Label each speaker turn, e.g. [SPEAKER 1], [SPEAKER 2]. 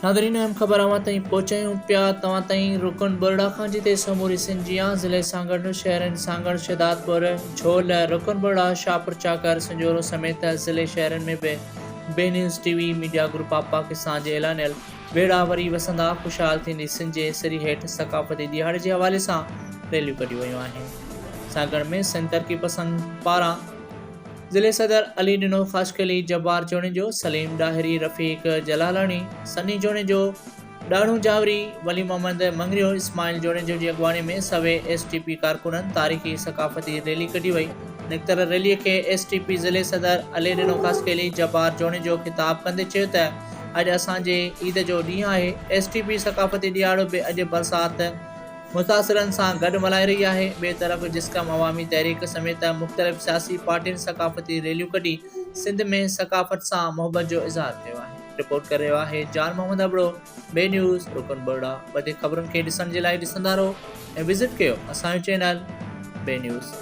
[SPEAKER 1] ناظرين اهم خبر اوهان تائين پهچايون پيا توهان تائين رڪن ٻرڙا کان جتي سموري سنڌ جيان ضلعي سانگهڙ شهرن سانگهڙ شهدادپور جھول رڪن ٻرڙا شاهپور چاڪر سنجهورو سميت ضلعي شهرن ۾ به B news T V media group of Pakistan جي اعلانيل ويڙها وري وسندا خوشحال ٿيندي سنڌ جي سري هيٺ ثقافتي ڏهاڙي جي حوالي سان ريليون ڪڍيون ويون آهن سانگهڙ ۾ سنڌ ترقي پسند پاران ضلعي صدر علي ڏنو خاصخيلي، جبار جوڻيجو، سليم ڏاهري، رفيق جلالاڻي، سني جوڻيجو، ڏاڙهون جاوري، ولي محمد مڱريو، اسماعيل جوڻيجو جي اڳواڻي ۾ سوين ايس ٽي پي ڪارڪنن تاريخي ثقافتي ريلي ڪڍي وئي. نڪتل ريلي کي ايس ٽي پي ضلعي صدر علي ڏنو خاصخيلي، جبار جوڻيجو خطاب ڪندي چيو ته اڄ اسان جي عيد جو ڏينهن آهي، ايس ٽي پي ثقافتي ڏهاڙو به اڄ برسات متاثرن سان گڏ ملهائي رهي آهي، ٻئي طرف جسقم عوامي تحريڪ سميت مختلف سياسي پارٽين ثقافتي ريليون ڪڍي سنڌ ۾ ثقافت سان محبت جو اظهار ڪيو آهي، رپورٽ ڪري رهيو آهي جان محمد ابڙو، بي نيوز، رڪن ٻرڙا، وڌيڪ خبرن کي ڏسڻ جي لاء ڏسندا رهو ۽ وزٽ ڪيو اسان جو چينل بي نيوز.